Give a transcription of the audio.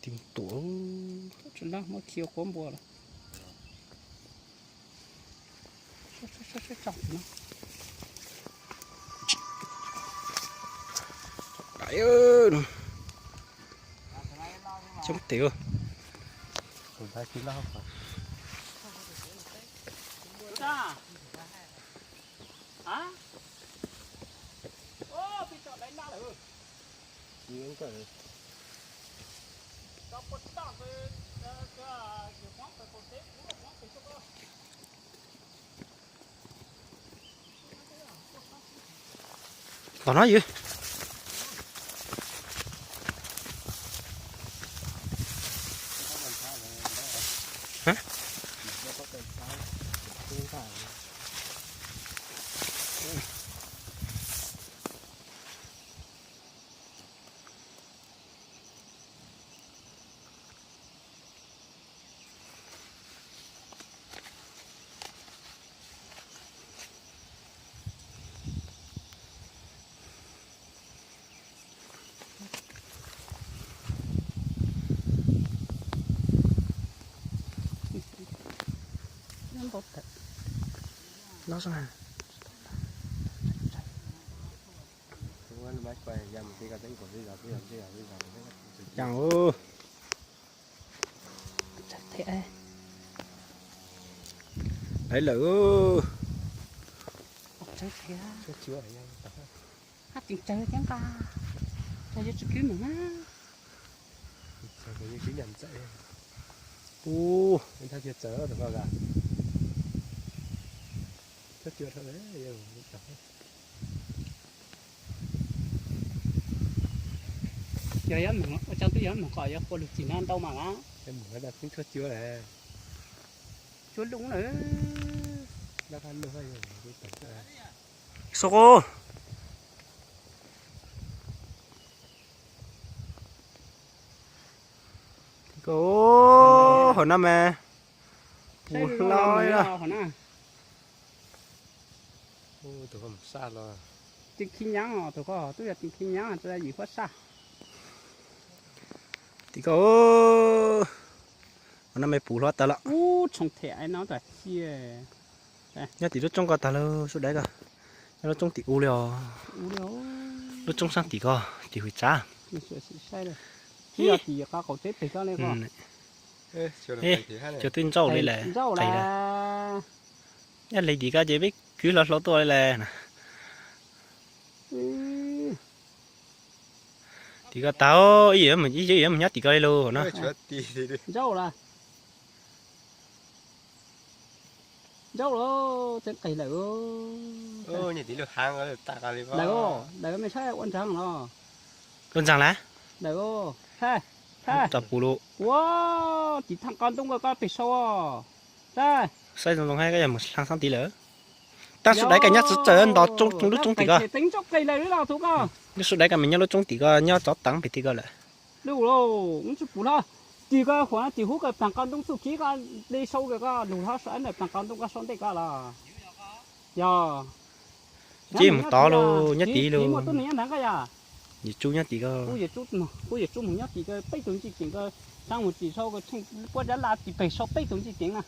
Tim tuam. Tsis nrog muab khi quav npua lawm. Dais, coob tiag. Tom no yus. Ntau tawm. Ntau xwb na. Ua mas kuv ya mus tij ko teb kuv tib zog tib zog tib zog tib zog. Cas ub. Tsawv thiab. Laiv lawm. Tsawv thiab. Hab tseem tsawv thiab nqa. Tsawv yuav tsis kwv mus na. Ub. Yog yuav mus ua tsaug twb yuav mus kom yuav qua lug txim no ntau mas a. Tsuav lub na. Sub. Koj hauv no mas. Ua hlo na. Tus koj mus saj los. Tij Khib Nyab os, tus koj twb yog Tij Khib Nyab, yim huab saj. Tim koj, ua no me puv hlo tag lawm. Ub, tshoo them no tag cia. Nyob tim lub roob ko tag lawm, sub daiv ko. Nyob lub roob tim u li os. Lub roob sab tim ko, tim hwm tsav. Ib yog tim qaum teb pem ko li ko. Cov twb ntsauj li lawm, ntsauj qis lawm. Nyob li tim ko ces peb kwv hlo hlo tuaj li lawm. Tim ko tag, ib yam mus nyob tim ko li lauj na. Ntsauj lawm. Ntsauj lawm, tseem qis lawm. Lawm, lawm, me saib ua ntsaag los. Ua ntsaag lawm. Lawm, tso pum lawm. Ua, tim thaaj qab ntoo ko pem sau. Saib zoo zoo hab koj yog mus hla xaab tid lawm. Tab sub daiv ko nyob txawv txawv nto lub roob tim ko. Lub sub daiv ko mas nyob lub roob tim ko, nyob tsov teev pem tim ko lawm. Lub, lub, tsis pum hlo. Tim ko huv tim hub ko plaag qab ntoo txuj kev ko, li sau ko lug hlo saib ntawm plaag qab ntoo ko sau ntej ko los. Yog. Ces mus tod lug nyob tid lug. Yim tsub nyob tim ko. Kuv yim tsub mus nyob tim ko peb tug ntsis ceev ko, saab mus tim sau ko tsheej puab dab la tim pem sau peb tug ntsis ceev na.